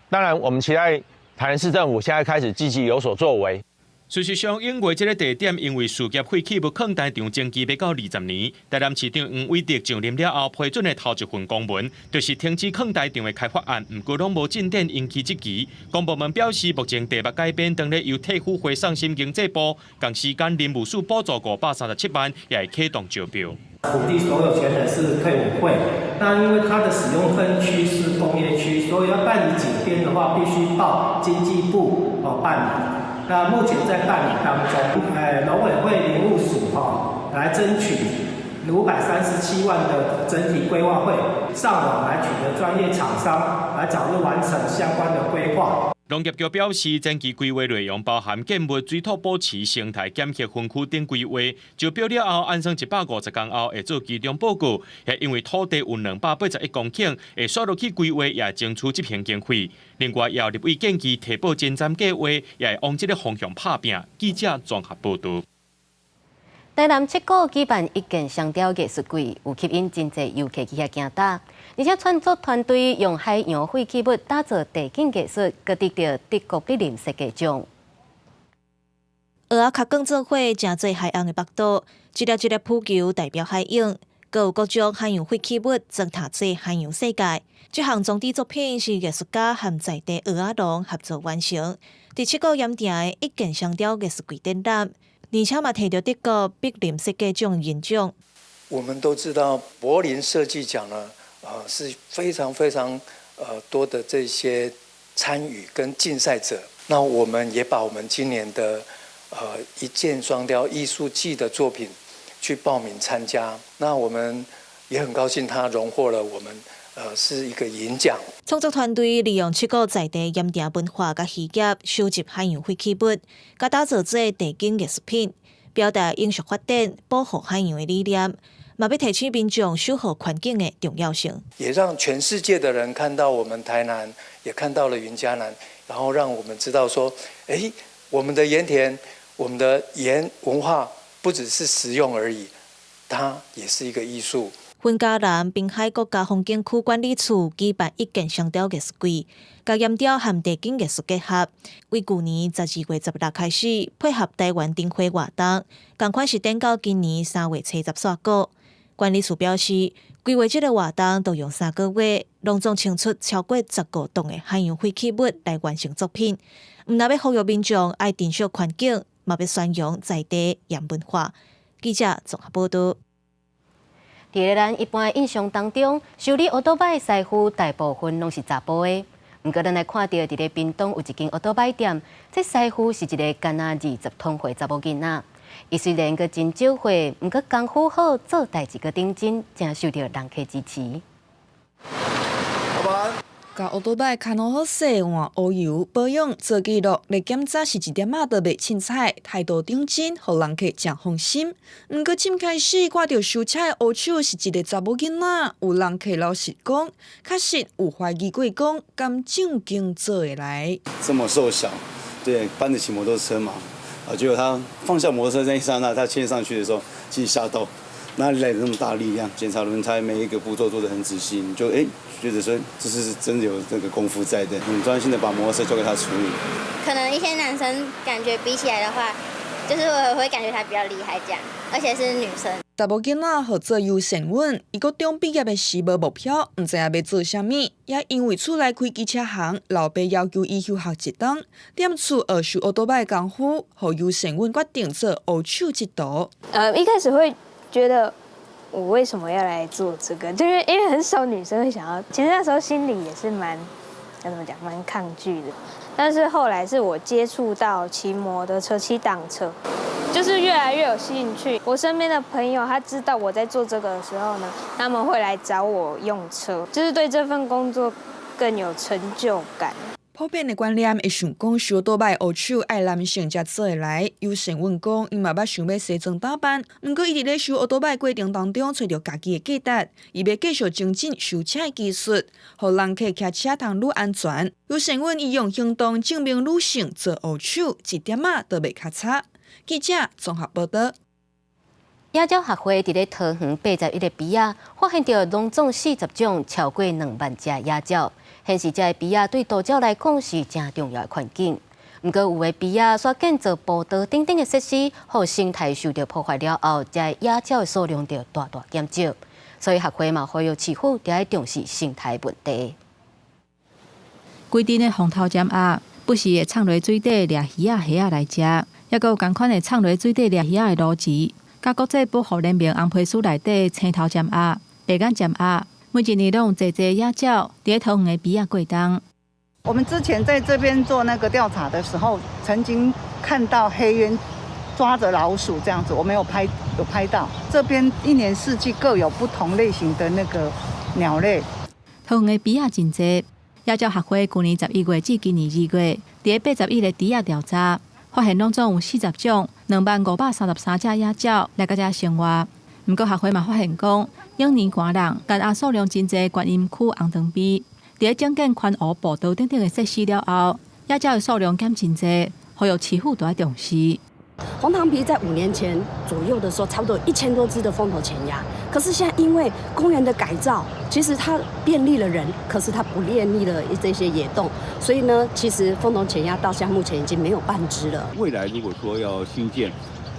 [SPEAKER 7] 當然我們期待台南市政府現在開始積極有所作為。
[SPEAKER 8] 事實上，永月這个地點因為事業廢棄物囥台場徵期欲到20年，台南市長黃偉哲上任了後批准的頭一份公文，就是停止囥台場的開發案，毋過攏無進展引起質疑。公部門表示，目前地目改編，當咧由退輔會送審經濟部，仝時間林務署補助537萬，也會啟動招標。
[SPEAKER 27] 土地所有權人是退伍會，那因為它的使用分區是工業區，所以要辦理解編的話，必須報經濟部哦辦理。那目前在辦理當中，農委會林務署哈來爭取537萬的整體規劃費，上網來取得專業廠商來早日完成相關的規劃。
[SPEAKER 8] 農業局表示，前期規劃內容包含建物、水土保持、生態檢測分區等規劃，招標了後，按算150天後會做期中報告。也因為土地有281公頃，會煞落去規劃，也爭取執行經費。另外，也有立委建議提報前瞻計劃，也會往這個方向拍拚。記者綜合報導。
[SPEAKER 1] 台南七股舉辦一箭雙雕藝術季，有吸引真濟遊客去遐行搭，而且創作團隊用海洋廢棄物打造地景藝術，閣得著德國柏林設計獎。
[SPEAKER 11] 蚵仔殼捲做伙，成做海岸的腹肚，一粒一粒浮球代表海湧，閣有各種海洋廢棄物裝塔做海洋世界。這項裝置作品是藝術家和在地蚵仔農合作完成。佇七股鹽埕的一箭雙雕藝術季展覽。而且嘛，提著德國柏林設計獎銀獎。
[SPEAKER 12] 我們都知道柏林設計獎呢，是非常非常多的這些參與跟競賽者。那我們也把我們今年的一箭雙雕藝術季的作品去報名參加。那我們也很高興，他榮獲了我們是一個銀獎。
[SPEAKER 11] 創作團隊利用七股在地鹽埕文化佮漁業，收集海洋廢棄物，佮打造做地景藝術品，表達永續發展、保護海洋的理念，嘛欲提醒民眾守護環境的重要性。
[SPEAKER 12] 也讓全世界的人看到我們台南，也看到了雲嘉南，然後讓我們知道說，欸，我們的鹽田，我們的鹽文化不只是食用而已，它也是一個藝術。
[SPEAKER 11] 雲嘉南濱海國家風景區管理處舉辦一箭雙雕藝術季，共鹽雕和地景藝術結合。為舊年12月16開始，配合台灣燈會活動，仝款是展到今年3月70煞稿。管理處表示，規劃這個活動都用3個月，攏總清出超過15噸的海洋廢棄物來完成作品。毋但欲呼籲民眾愛珍惜環境，嘛欲宣揚在地鹽文化。記者綜合報導。
[SPEAKER 1] 佇咱一般印象當中，修理歐多擺的師傅大部分攏是查埔的。毋過，咱來看著佇咧屏東有一間歐多擺店，這師傅是一个干焦20通歲查某囡仔。伊雖然閣真少歲，毋過功夫好，做代誌閣認真，誠受著人客支持。
[SPEAKER 13] 老闆，共歐多擺牽好好勢，換烏油保養做記錄，來檢查是一點仔都袂凊彩，態度認真，予人客誠放心。毋過，佚開始看著修車的烏手是一个查某囡仔，有人客老實講，確實有懷疑過講，敢正經做會來。
[SPEAKER 14] 這麼瘦小，對，搬得起摩托車嘛？啊，結果他放下摩托車那一剎那，他牽上去的時候，其實嚇到，哪裡來的那麼大力量？檢查輪胎每一個步驟做得很仔細，你就覺得說這是真的有這個功夫在的，很專心的把摩托車交給他處理。
[SPEAKER 15] 可能一些男生感覺比起來的話，就是我會感覺他比較厲害這樣，而且是女生。
[SPEAKER 13] 查某囡仔號做尤善穩，伊高中畢業的時無目標，毋知影欲做啥物，也因為厝內開機車行，老爸要求伊休學一冬，踮厝學修歐多擺功夫，予尤善穩決定做烏手這途。
[SPEAKER 16] 一開始會覺得我為什麼要來做這個？就是因為很少女生會想要，其實那時候心裡也是蠻，要怎麼講，蠻抗拒的。但是後來是我接觸到騎摩托車、騎擋車，就是越來越有興趣。我身邊的朋友他知道我在做這個的時候呢，他們會來找我用車，就是對這份工作更有成就感。
[SPEAKER 13] 普遍的觀念會想講，修多擺烏手愛男性才做會來。尤善穩講，伊嘛捌想欲西裝打扮，毋過伊佇咧修歐多擺過程當中，揣著家己的價值。伊欲繼續精進修車的技術，予人客騎車通愈安全。尤善穩伊用行動證明女性做烏手一點仔都袂較差。記者綜合報導。
[SPEAKER 1] 野鳥學會佇咧桃園81个埤仔，發現著攏總40種超過2萬隻野鳥，顯示這个埤仔對渡鳥來講是誠重要的環境。毋過有的埤仔煞建造步道等等的設施，予生態受著破壞了後，這个野鳥的數量就大大減少。所以學會嘛呼籲市府著愛重視生態問題。
[SPEAKER 10] 規陣的紅頭針鴨不時會衝落水底掠魚仔、蝦仔來食，抑閣有仝款會衝落水底掠魚仔的鱸魚。佮國際保護聯盟紅皮書內底青頭針鴨、白眼針鴨，每一年攏有濟濟野鳥佇咧桃園的埤仔過冬。
[SPEAKER 18] 我們之前在這邊做那個調查的時候，曾經看
[SPEAKER 9] 看到黑鳶抓着老鼠這樣子，我沒有拍，有拍到。這邊一年四季各有不同類型的那個鳥類。
[SPEAKER 10] 桃園的鱉仔真濟，野鳥學會舊年11月至今年2月，佇81个池仔調查，發現攏總有40種20,533隻野鳥來到遮生活。毋過學會嘛發現講，永年寒冷，雁鴨數量真濟，觀音區紅長鱉，佇咧整建環湖步道等等的設施了後，野鳥的數量減真濟，呼籲市府都愛重視。
[SPEAKER 18] 紅糖鱉在5年前左右的時候，差不多1000多隻的鳳頭潛鴨。可是現在因為公園的改造，其實它便利了人，可是它不便利了這些野動，所以呢，其實鳳頭潛鴨到現在目前已經沒有半隻了。
[SPEAKER 19] 未來如果說要興建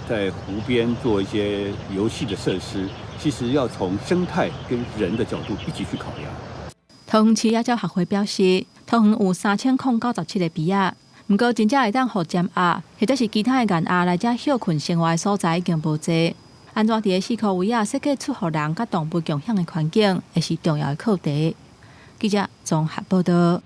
[SPEAKER 19] 在湖邊做一些遊戲的設施，其實要從生態跟人的角度一起去考量。
[SPEAKER 10] 桃園市野鳥學會表示，桃園有3097個鱉仔，毋過真正會當予占鴨或者是其他的雁鴨來遮歇睏生活的所在已經無濟。按怎佇咧四箍圍仔設計出予人佮動物共享的環境，會是重要的課題。記者綜合報道。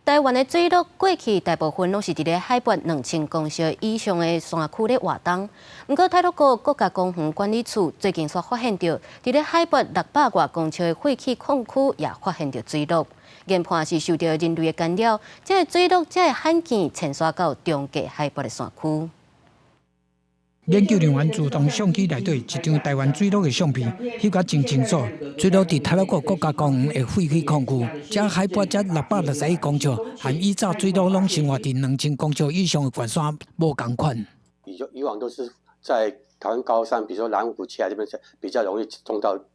[SPEAKER 1] 台灣的水鹿過去大部分攏是佇咧海拔2000公尺以上的山區咧活動。毋過太魯閣國家公園管理處最近煞發現著，佇咧海拔600外公尺的廢棄礦區也發現著水鹿。研判是受著人類的干擾，這个水鹿才會罕見遷徙到中低海拔的山區。
[SPEAKER 20] 研究人員自動相機內底一張台灣水鹿的相片，翕甲真清楚。水鹿佇太魯閣國家公園的廢棄礦區，這海拔才661公尺，和以早水鹿攏生活佇2000公尺以上的懸山無仝款。
[SPEAKER 22] 以往都是在台灣高山，比如說南湖、旗海這邊比較容易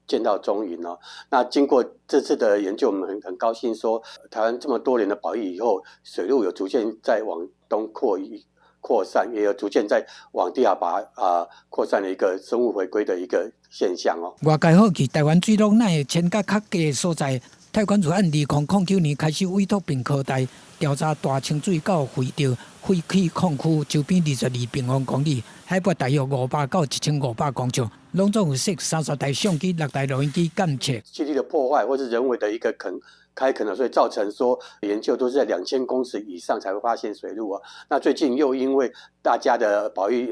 [SPEAKER 22] 見到蹤影哦。那經過這次的研究，我們很高興說，台灣這麼多年的保育以後，水鹿有逐漸在往東擴散，也有逐漸在往低海拔擴散的一個生物回歸的一個現象哦。
[SPEAKER 20] 外界好奇台灣水鹿哪會遷到較低的所在？太管處按2009年開始委託屏科大調查大清水到惠著廢棄礦區周邊22平方公里，海拔大約500到1500公尺，攏總有設30台相機、6台錄音機監測。
[SPEAKER 22] 棲地的破壞或是人為的一個開墾了，所以造成說研究都是在2000公尺以上才會發現水鹿啊。那最近又因為大家的保育，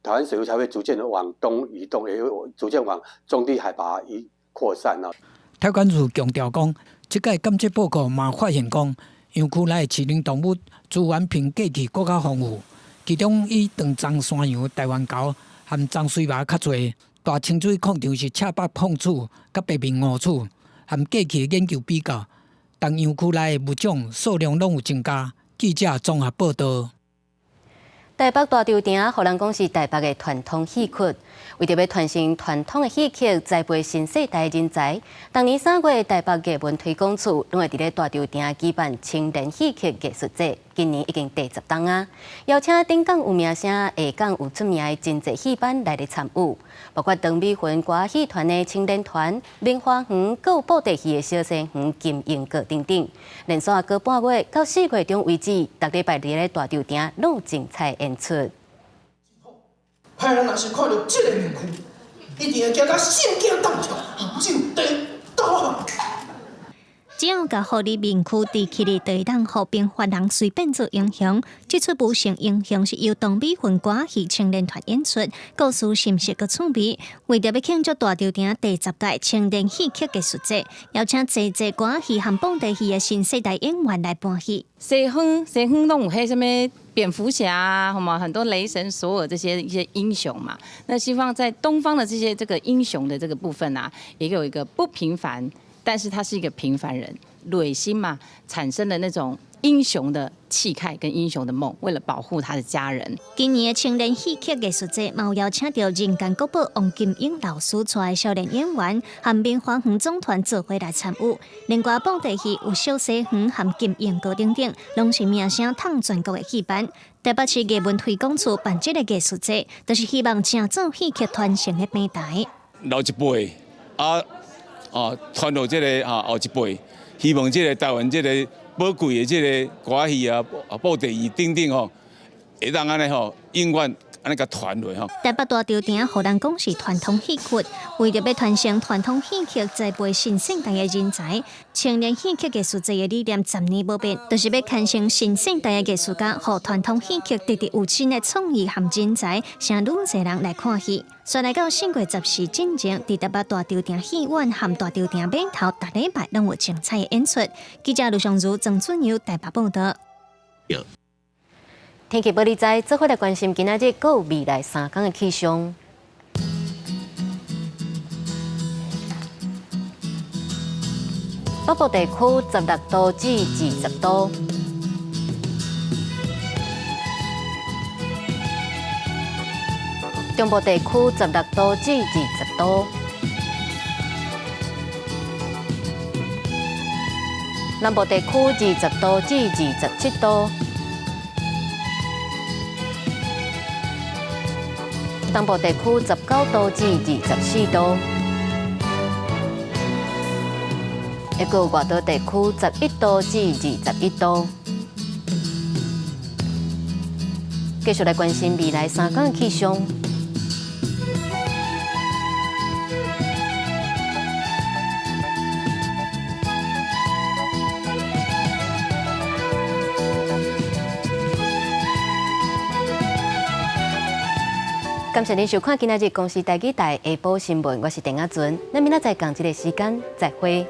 [SPEAKER 22] 台灣水鹿才會逐漸的往東移動，也有逐漸往中低海拔移擴散啊。
[SPEAKER 20] 太管處強調講，這屆監測報告嘛發現講，園區內飼養動物資源比過去閣較豐富，其中以長鬃山羊、台灣猴和棕水蝸較濟。大清水礦場是赤腹鳳鼠佮白面鼯鼠，和過去的研究比較，逐樣區內的物種數量攏有增加。記者綜合報道。
[SPEAKER 1] 台北大稻埕，予人講是台北的傳統戲曲，為著欲傳承傳統的戲曲，栽培新世代人才，逐年3月，台北藝文推廣處攏會佇咧大稻埕舉辦青年戲曲藝術節，今年已經第10冬啊！邀請頂港有名聲、下港有出名的真濟戲班來咧參與，包括唐美雲歌仔戲團的青年團、明華園、閣有布袋戲的小西園、金英閣等等，連續個半月到4月中為止，逐禮拜佇咧大稻埕攏有精彩演出。
[SPEAKER 23] 歹人若是看著這个面具，一定會驚甲心驚膽跳，就地倒。
[SPEAKER 25] 只要共狐狸面具戴起來，就會當予平凡人隨便做英雄。這齣無聲英雄是由唐美雲歌仔戲青年團演出，故事深實閣趣味。為著欲慶祝大稻埕第10屆青年戲曲藝術節，邀請濟濟歌仔戲和布袋戲的新世代演員來搬戲。
[SPEAKER 28] 西方攏有彼啥物蝙蝠俠啊，好嘛，很多雷神索爾這些一些英雄嘛。那西方在東方的這些這個英雄的這個部分啊，也有一個不平凡。但是他是一個平凡人，內心嘛產生了那種英雄的氣概跟英雄的夢，為了保護他的家人。
[SPEAKER 25] 今年的青年戲曲藝術節，嘛有邀請著人間國寶王金英老師帶的少年演員和明華園總團做伙來參與。另外，布袋戲有小西園和金英閣等等，攏是名聲淌全國的戲班。台北市藝文推廣處辦這個藝術節，就是希望成做戲曲傳承的平台。
[SPEAKER 29] 老一輩啊。傳予這个後一輩，希望這个台灣這个寶貴的這个歌仔戲啊、布袋戲等等吼，會當按呢吼，永遠按呢共傳落吼。
[SPEAKER 25] 台北大稻埕予人講是傳統戲曲，為著欲傳承傳統戲曲，栽培新生代的人才，青年戲曲藝術節的理念10年無變，就是欲牽成新生代的藝術家，予傳統戲曲直直有新的創意和人才，請愈濟人來看戲。煞來到4月14進前，佇台北大稻埕戲院和大稻埕碼頭，逐禮拜攏有精彩的演出。記者盧尚如、曾俊佑台北報道。
[SPEAKER 1] 天氣報你知，做伙來關心今仔日閣未來3天的氣象。北部地區16度至20度，中部地區16度至20度，南部地區20度至27度。東部地區19度至24度，一個外島地區11度至21度。繼續來關心未來3天的氣象。感謝您收看今仔日公視台語台下晡新聞，我是鄧阿純，咱明仔載仝這个時間再會。